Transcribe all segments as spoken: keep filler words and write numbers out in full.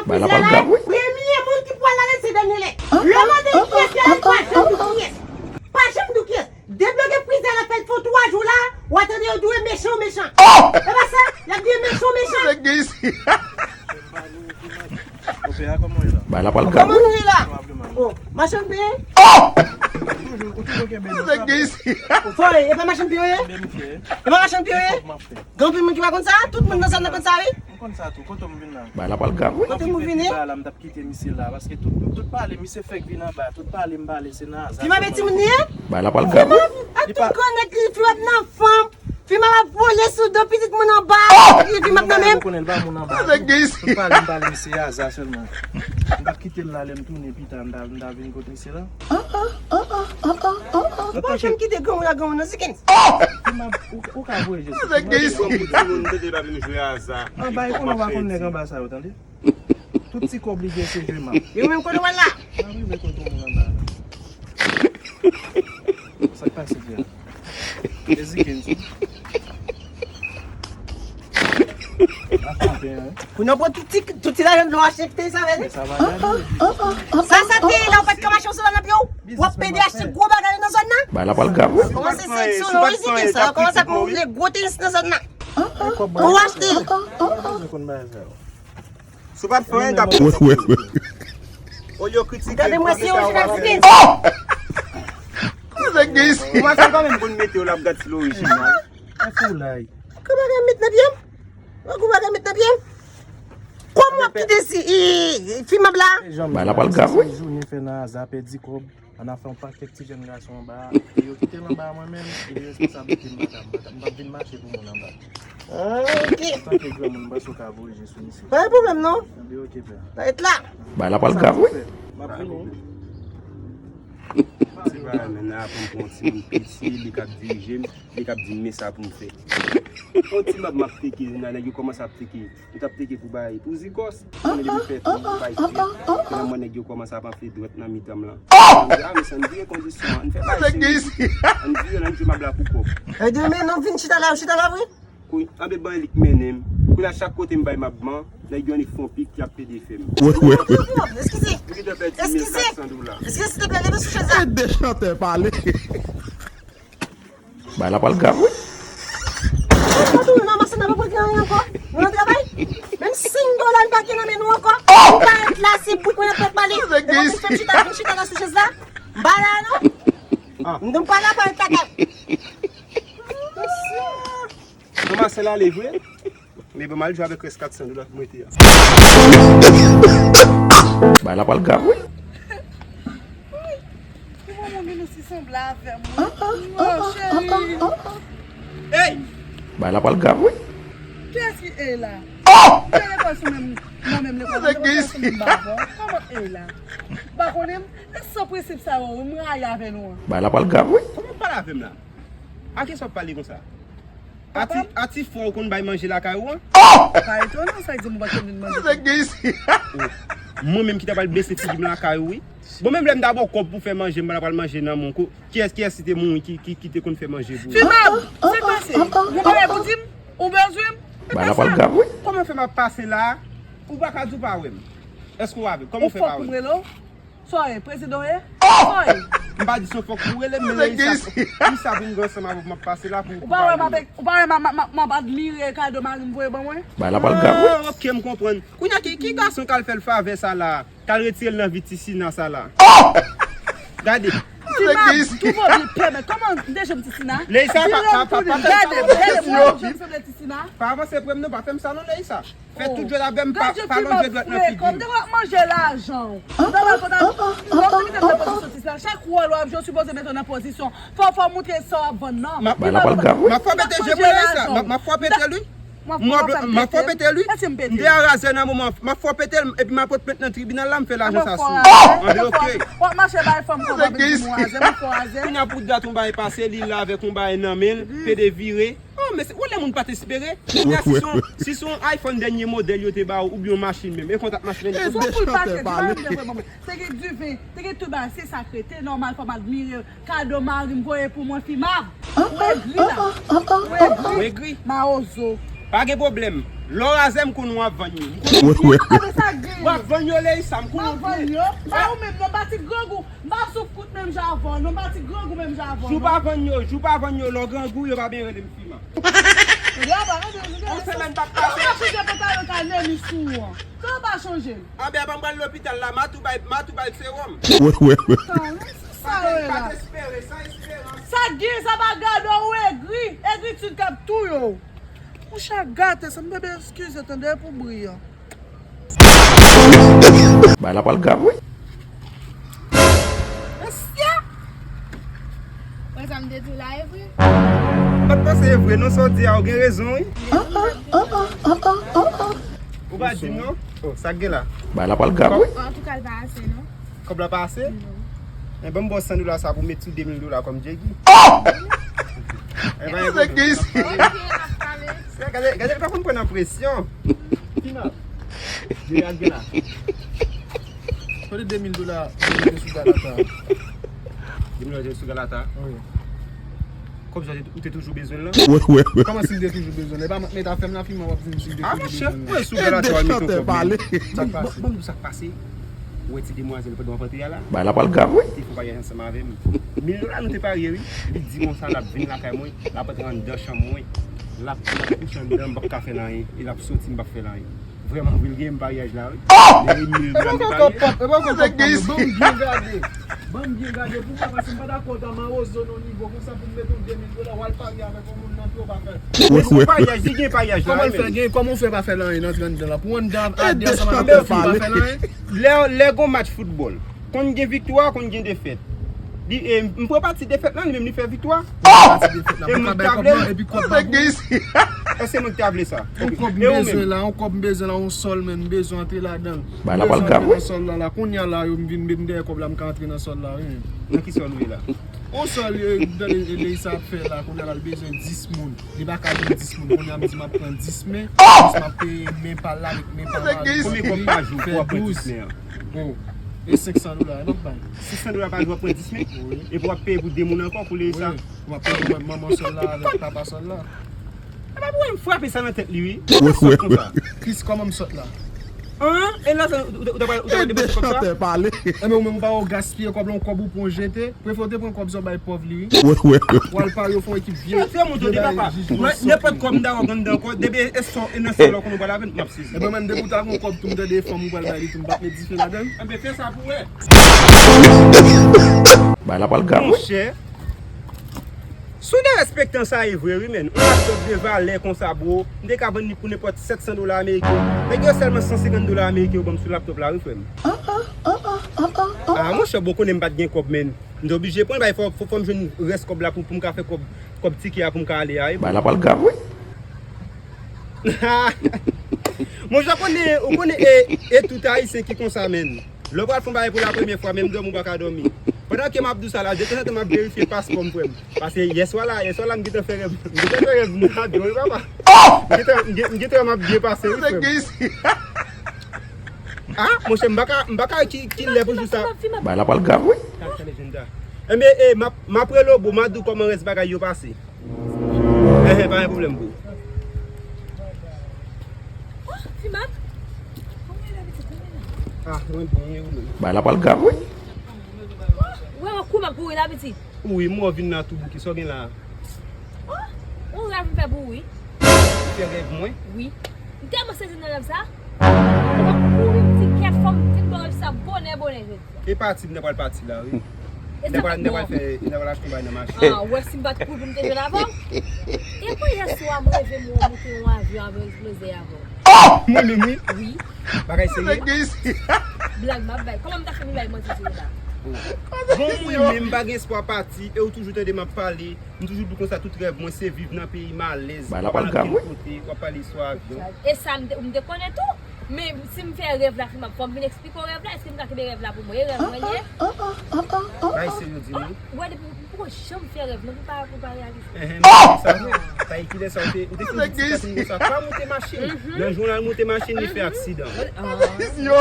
Bagay la pral grav, wi. Premye moun ki pral ale se Daniele. Lè w mande l kiyès li ale, pa janm di w kiyès. Pa janm di w kiyès. Debloke Frizèl la, fè l fè twa jou la, w a tande yo di w e mechan w mechan. E pa sa, y ap di e mechan w mechan. Nèg gen isi. Bagay la pral grav, wi. Kòman nou ye la? Oh, machann peye? Nèg gen isi. Fò e, e pa machann peye w ye? E pa machann peye w ye? Gen anpil moun ki pa konn sa, tout moun nan zòn nan konn sa, wi. M konn sa tou, kote m vin la. Bagay la pral grav, wi. Kote m vini? Ba la, m t ap kite misye la, paske tout, tout pale, misye fèk vin anba, tout pale m pale, se nan aza. Fimab e timoun li ye? Bagay la pral grav, wi. Fimab, a tout grann nèg li, Fimab nan fanm. Fimab ap vole sou do pitit moun anba. Li Fimab nan menm. Ou konnen l pa moun anba. Nèg gen isi. Tout pale m pale, misye aza sèlman. M t ap kite l la, lè m tounen pita, m ta, m ta vin kot misye la. Ou pa janm kite granmoun ak granmoun nan, Zikens. Fimab, ou, ou ka voye je sou. Nèg gen isi. Ou timoun, tete pa vin jwe aza. Anba, e konnen w pa konn nèg anba sa yo, tande? Tout ti kòb li gen se jwe map. Yo menm kote w al la? M ap rive kote w anba la. Sa k pase, frè? Mezi kenz. Ap kanpe, hein? Pou nou pran tout ti, tout ti lajan nou achte te sa, vè? Sa va gade. Sa, sa te la, ou pa t ka mache ansanm nan pye w. W ap pede achte gwo bagay nan zòn nan. Bagay la pral grav, wi. Kòmanse seleksyon nan, wi, Zikens, sa kòmanse ap montre gwo tenis nan zòn nan. Ou achte. Mwen konn bagay sa yo. Si w pa t fè anyen, t ap. Wi, wi, wi. Olye w kritike, gade mwen, se yon jenes ki. Ou pa fè l pa menm konn mete w la, ap gad si l orijinal. An foulay. Gwo bagay met nan pye m. Gwo bagay met nan pye m. Kòman w ap kite si, i, i, Fimab la? Bagay la pral grav, wi. Jounen fè nan aza, pèdi kòb. Ann a fè yon pakèt ti jèn gason anba a, e yo kite l anba a mwen menm, e reresponsablite m pa ka, m pa ka, m p ap vin mache pou moun anba. Ah, ok. Antanke granmoun, m panse w ka voye je sou misye. Pa gen pwoblèm, non. Anben, ok, pè. Rete la. Bagay la pral grav, wi. M ap vini. Se pa menm nan aprann pou yon timoun piti, li k ap dirije m, li k ap di m men sa pou m fè. Yon ti mab m ap teke, nan nèg yo kòmanse ap teke. M t ap teke pou bay, pou Zikòs. Konnen depi fè tou, bay fè. Konnen mwen nèg yo kòmanse ap anfle dwèt nan mitan m lan. M di, a, men sa, n vire kondisyon an, n fè bay seri. N vire, n jwe mab la pou kòb. E demen, nou vin chita la, chita la, wi. Kou, anbe ban li k mennen m. Kounye a, chak kote m bay mab lan, nèg yo annik fè yon pik, y ap pede fè m. Eskize. Eskize. Eskize, silvouplè, leve sou chèz la. Ede chantè pale. Bagay la pral grav, wi. Mwen tounen nan machin nan, pa pran anyen ankò. Nou nan travay. Menm senk dola n pa gen nan men nou ankò. Nou parèt la, se bout mwen nan tèt pale. Epa mwen fè chita, vin chita la sou chèz la. M pa la, non. M di m pa la, parèt lakay. Nan machin la, ale vre. Men bon, m al jwe avèk rès kat san dola k mete a. Bagay la pral grav, wi. Pou mwen, moun vin osi sanble avè mwen. Non, cheri. Ey! Bagay la pral grav, wi. Kiyès ki ey la? M te lekòl sou menm, nan menm lekòl, m te lekòl sou menm bavò. Kòman ey la? M pa konnen m, e san prensip sa yo, m rayi avè nou an. Bagay la pral grav, wi. Kòman w pale avè m la? A kiyès w ap pale konsa? A ti, a ti frè w konn bay manje lakay ou an? Pa etonan, sa egzanp ou pa t konn vin manje. Nèg gen isi. Mwen menm ki ta pral bese figi m lakay ou, wi. Bon, menm lè m ta ba w kòb pou fè manje, m pa ta pral manje nan men w. Kiyès, kiyès ki te mouri ki, ki, ki te konn fè manje pou ou? Fimab, se pase. Ou gen bagay pou di m? Ou bezwen m? Bagay la pral grav, wi. Kòman fè m ap pase la a? Ou pa ka di w pa wè m. Èske w avè m? Kòman fè pa wè m? Ou fòk pou m rele w? Sa w ye, prezidan w ye? Sa w ye? M pa di se w fòk pou rele m, men lè Isa, Isa vin gen ansanm avè w, m ap pase la pou, pou pale. Ou pa wè m ap, ou pa wè m ap, m ap, m ap admire kado mari m voye ban mwen? Bagay la pral grav, wi. Ah, ok, m konprann. Kounye a, ki, ki gason k al fè l favè sa la? K al retire l nan vi ti Sina sa la? Gade. Ti mab, tou voye pèmèt. Kòman m te janm ti Sina? Leisa, pa, pa, pa, pa, gade, gade, mwen, jan m sanble ti Sina. Pa avanse pre m non, pa fè m sa non, Leisa. Fè tout jwèt avè m, pa, pa lonje dwèt nan figi m. Ou te wè manje lajan w. Ou ta wè kontan, lè w te kite m nan pozisyon ti Sina, chak wòl w ap jwe, w sipoze mete w nan pozisyon. Fò, fò w montre sa w ap vann nan. Bagay la pral grav, wi. M ap fè w pete je pou Leisa. M ap, m ap fè w pete l, wi. M ap fè w pete l, wi. M te a razè nan moman, m ap fè w pete l, epi m al pot plent nan tribinal la, m fè lajan sa sou ou. Anben, ok. W ap mache bay fanm kòb, w ap vin di m razè, m fè w razè. Kounye a pou dat yon bagay pase, li la avèk yon bagay nan men l, pede vire. Oh, men se, ou lè moun pa t espere. Kounye a, si se yon, si se yon iPhone dènye modèl yo te ba ou, oubyen yon machin menm, e kontak machin nan. Sou poul pake, di pa vle vre, bon, te gen diven, te gen tout bagay, se sa k rete nòmal, fò m admire kado mari m voye pou mwen, Fimab. Ou egri la. Ou egri. Ou egri. Mawozo. Pa gen pwoblèm. Lè w razè, m konn w ap vann yo. M konn w ap vann yo, Leisa, m konn w ap vann yo. Pa ou menm, non, m pa ti grangou. M pa souf kout menm jan avè w, non, m pa ti grangou menm jan avè w, non. Jou w pa vann yo, jou w pa vann yo, lè w grangou, yo pa byen rele m Fima. Yo pa rele m, yon semèn p ap pase. Yo pa chanje pantalon ka neni sou ou an. Kè w pa chanje. Anben, ban m pral lopital la, m a tou bay, m a tou bay sewòm. Sa, sa yo ye la. Pa dezespere, san esperans. Sa k gen, sa pa gade w egri, egritid k ap touye w. Monchè, gate sa, m bebe eskize tande pou bri an. Bagay la pral grav, wi. Mesye! Wè sa m te di w la, e vre? M pa t panse e vre, non, sa w di a, ou gen rezon, wi. Ou pa di m, non? Oh, sa k gen la? Bagay la pral grav, wi. Antouka, l pa ase, non? Kòb la pa ase? Non. Men ban m ba w san dola sa pou w met sou de mil dola kòm Jegi. Oh! Gade, gade, gade, l pa konn pran nan presyon. Fina. Jegi ak Bela. Kote de mil dola ou te sou Galata? De mil dola te sou Galata? Wi. Kòb sa ou te toujou bezwen l lan? Kòman si m te toujou bezwen l? E pa mwen k met afè m la, Fima, w ap di m si m te toujou bezwen l lan. A, monchè, mwen sou Galata, w al mete yon kòb. Sa k pase? Ban m di w sa k pase. Ou wè ti demwazèl pandan w ap antre a la? Bagay la pral grav, wi. Li te fè yon paryaj ansanm avè m. Mil dola nou te parye, wi. Li di konsa l ap vin lakay mwen, l ap antre anndan chanm mwen. L ap, l ap kouche anndan, m p ap ka fè l anyen. E l ap soti, m p ap fè l anyen. Vrèman vre, l gen m paryaj la, wi. Oh! Li gen mil dola m te parye. Ban m byen gade. Ban m byen gade pou mwen, paske m pa dakò ta mawozo nan nivo konsa pou m mete yon de mil dola, w al parye avèk yon moun nan pye w pa fè. Li gen paryaj, li gen paryaj la, wi, men. Kòman w fè, gen, kòman w fè pa fè l anyen nan trannde la? Pou anndan a de ansanm avèk fi pa fè l anyen? Lè, lè gon match foutbòl, konn gen viktwa, konn gen defèt. Li, e, m pran pati defèt lan, li menm li fè viktwa. Pati defèt la, e mwen k ta bay kòb lan, epi kòb pa pou ou. Èske mwen k ta vle sa? Yon kòb m bezwen la, yon kòb m bezwen la, yon sòl, men m bezwen antre ladan l. Bagay la pral grav, wi. Sòl la, la, kounye a la, yo m vin, m dèyè kòb la, m ka antre nan sòl la, wi. Nan ki sòl ou ye la? Yon sòl, e, m tande Leisa ap fè la, kounye a la, l bezwen dis moun. Li pa ka jwenn dis moun, kounye a m di m ap pran dis men, dis m ap peye men pa l la, avèk men pa l la. Konbyen kòb pa jou pou w ap pran dis men an? Oh, e senk san dola, e m ap bay. Senk san dola pa jou w ap pran dis men? Wi. Epi w ap peye pou de moun ankò pou Leisa? Wi, m ap peye pou manman sòl la avèk papa sòl la. E pa pou m frape sa nan tèt li, wi. Ou sòt konsa. Kis kòman m sòt la? An? E lajan ou te, ou te, ou te, ou te depanse kòb sa? Enben ou menm ou pa wè w gaspiye kòb la, yon kòb ou pran w jete. Prefere w te pran kòb sa w bay pòv li, wi. W al pare w fè yon ekip vye, vye bagay, jij mwen sòt. Nenpòt kòb m ta wè w gen anndan ankò, depi e sò, e nan sòl la w konnen w pral avè l, m ap sezi. Enben menm depi w ta gen yon kòb tou m tande e fanm ou pral bay li tou, m p ap met dife ladan l. Enben fè sa pou w wè. Bagay la pral grav, wi. Monchè. Si w derespektan sa e vre wi, menn. Yon laptop de valè konsa, bro. M te ka vann li pou nenpòt sèt san dola ameriken. Nèg yo sèlman san senkant dola ameriken yo ban m sou laptop la wi, frè m. Ah, monchè, bon, konnen m pa t gen kòb, menn. M te oblije pran l, bay, fò, fò, fò m jwenn rès kòb la pou, pou m ka fè kòb, kòb tikè a pou m ka ale a wi. Bagay la pral grav, wi. Monchè, ou konnen, ou konnen, e, e tout Ayisyen ki konsa, menn. Lè w pral fè yon bagay pou la premyè fwa, menm dòmi w pa ka dòmi. Pandan ke m ap di w sa la, detanzantan m ap verifye paspò m, frè m. Paske yèswa la, yèswa la, m gentan fè rèv, m gentan fè rèv nan avyon, wi, papa. M gentan, m gen-, m gentan wè m ap byen pase, wi, frè m. Ah, monchè, m pa ka, m pa ka wè ki, ki lè pou jou sa. Bagay la pral grav, wi. Enben, e, m ap, m ap rele w, bro, m a di w kòman rès bagay yo pase. Enhen, pa gen pwoblèm, bro. Oh, Fimak. Kòman w ye la, pitit? Kòman w ye la? Ah, mwen byen, e ou menm? Bagay la pral grav, wi. Ou wè kou m ap kouri la, pitit? Wi, m wè w vin la tou bouke, sa w gen la? Oh, yon rèv m fè pou ou, wi. Ou fè rèv mwen? Wi. M tèlman sezi nan rèv sa. M ap kouri, m di kèt, fò m vin ba w rèv sa bonè, bonè jodi. E pati, m ta pral pati la, wi. M ta pral, m ta pral fè, m ta pral achte yon bagay nan mache. Ah, ou wè si m pa t kouri pou m te jwenn avè w? E pou yèswa m reve m wè w moute yon avyon avè w, eksploze avè w. Oh! Mwen menm, wi. Wi. Bagay serye? Blag m ap bay. Kòman m ta fè vin bay manti sou ou la? Bon, mwen menm, m pa gen espwa pati, e ou toujou tande m ap pale. M toujou di w konsa, tout rèv mwen se viv nan peyi m alèz. Bagay la pral grav, wi. W ap pale istwa avyon. E sa m te, m te konnen tou. Men si m fè rèv la, Fimak, fò m vin eksplike w rèv la. Èske m ka kenbe rèv la pou mwen? E rèv mwen li ye? Bay serye di nou. Ou wè depi m poko janm fè rèv non, pou pa, pou pa reyalize. Enhen, men sa vre. Sa e kilè sa ou te, ou te fin di ti kòtin konsa, pa moute machin. Nan jou l al moute machin, li fè aksidan. Ah,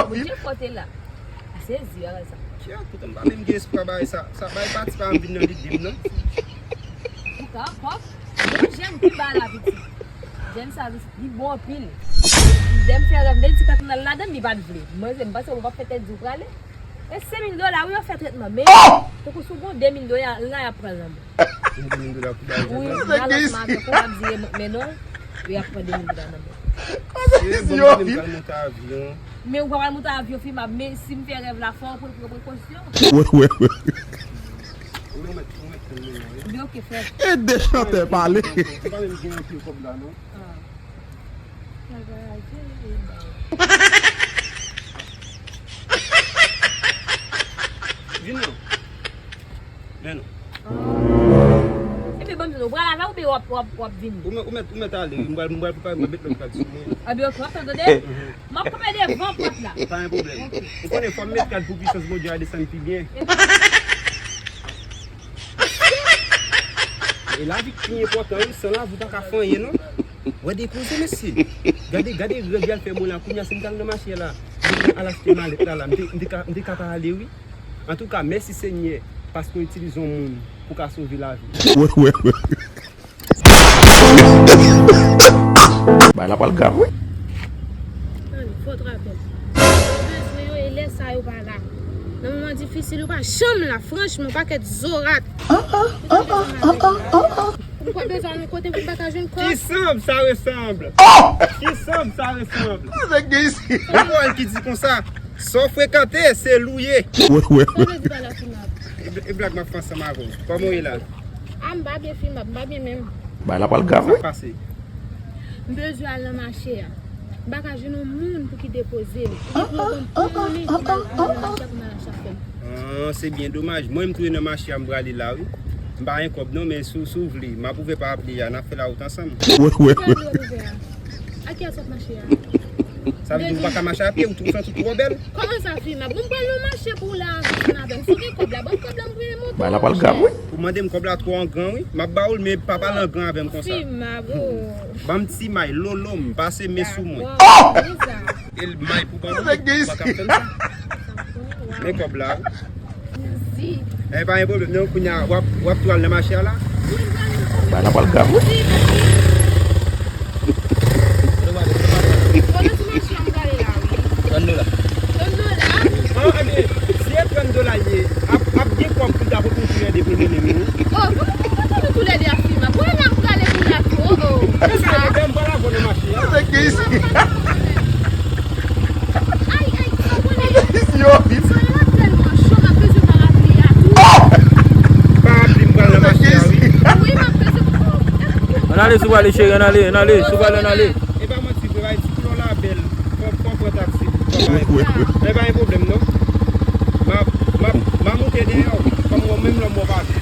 Bondye fò te la. Sezi, bagay sa. Kè, poutan m pa menm gen espwa bagay sa. Sa bay pati pa vin nan lide m, non. Poutan, kòb, yon jèn pi ba la, pitit. Jèn sa, pitit, li bon anpil. Lè m fè rèv, m te di kantinal ladan, li pa t vle. Mwen, se m panse ou p ap fè tèt di w prale. E senk mil dola, wi, yo fè tretman, men tankou si w gon de mil dola, la, y ap pran l nan men w. Yon de mil dola pou bay jèn nan? Wi, la lòt maten, kou w ap di remèt men non, y ap pran de mil dola nan men w. Se bon, mwen menm pral monte avyon. Men ou pa pral monte avyon, fi m ap, men si m fè rèv la, fò w pran prekosyon. Wi, wi, wi. Ou mèt, ou mèt pran men non, wi. Ebyen, oke, frè. Ede chantè pale. Ou pa menm gen anpil kòb la, non. Ah. Vin non. Men non. Epi ban m di nou, ou pral avè oubyen w ap, w ap, w ap vini? Ou mèt, ou mèt, ou mèt ale, wi. M pral, m pral prepare, m ap met lòt kad sou mwen. Ebyen, oke, w ap tann tande. M ap kanpe devan pòt la. Pa gen pwoblèm. Ou konnen fò m met kad pou pisans Bondye a desann pi byen. E lavi ki pi enpòtan, wi, san lavi ou pa ka fè anyen, non. Wè depoze, mesye. Gade, gade rèv y al fè mwen la, kounye a, si m t al nan mache a la, m t al achte malèt la, la, m te, m te ka, m te ka pa ale, wi. Antouka, mèsi Senyè, paske w itilize yon moun pou ka sove lavi. Wè, wè, wè. Bagay la pral grav, wi. Tande, fò trapè. Yo bezwen yo, e lè sa yo pa la. Nan moman difisil, yo pa janm la. Franchman, pakèt zorat. An, an, an, an, an, an, an, an. Ou pa bezwen nou kote pou m pa ka jwenn kòb. Ki sanble sa resanble? Oh! Ki sanble sa resanble? Sa nèg gen isi? Gen pawòl ki di konsa, sa w frekante, se l ou ye. Wè, wè, wè. Sa vle di pa la, Finap? E bl-, e blag m ap fè ansanm avè w. Kòman w ye la? A, m pa byen, Finap, m pa byen menm. Bagay la pral grav, wi. Sa k pase? M bezwen al nan mache a. M pa ka jwenn yon moun pou ki depoze m. Ou gen pou yon moun pou m al nan mache a pou m al achte fèm. Ah, se byen domaj. Mwen, m tou ye nan mache a, m prale la, wi. M pa gen kòb non, men si w, si w vle, m ap ouvè pa apli a, n ap fè lawout ansanm. Wè, wè, wè. Ki apli w ap ouvè a? A kiyès w ap mache a? Sa vle di ou pa ka mache a pye, ou tou, ou santi w twò bèl? Kòman sa, Finap? Bon, m pral nan mache pou w la, ansanm avè m. Si w gen kòb la, ban m kòb la, m prale monte. Bagay la pral grav, wi. Ou mande m kòb la twò an gran, wi. M ap ba ou l, men pa pale an gran avè m konsa. Finap, oh. Ban m ti may, lolo m, pase men sou mwen. Dakò, men sa. E l may pou ban mwen, ou pa ka fè m sa. Men kòb la. Mèsi. E pa gen pwoblèm, non, kounye a, w ap, w ap tou al nan mache a la? Wi, m prale. Bagay la pral grav, wi. Kote ti mache a m prale la, wi. Trant dola. Trant dola? Ah, ebyen, si e trant dola l ye, ap, ap gen kòb pou ta pou tou lède pou mennen nou. Oh, kòman pou nou tou lède a Finap? Mwen la m prale pou la tou, oh, oh. Mwen sa, mwen pral avè w nan mache a. Sa k gen isi? Ay, ay, sa w konnen? Yo. Sa yo ap tèlman cho, m ap bezwen parapli a tou. Oh! Parapli, m pral nan mache a, wi. Wi, m ap bezwen, oh. Ann ale, si w prale, cheri, ann ale, ann ale, si w prale, ann ale. E pa manti vre, bay ti koulè w la bèl. Fò, fò w pran taksi. Fò w bay. Wi, wi, wi. Men pa gen pwoblèm, non. M a, m a, m a moute dèyè w. Kòm ou menm lòm w ap ale.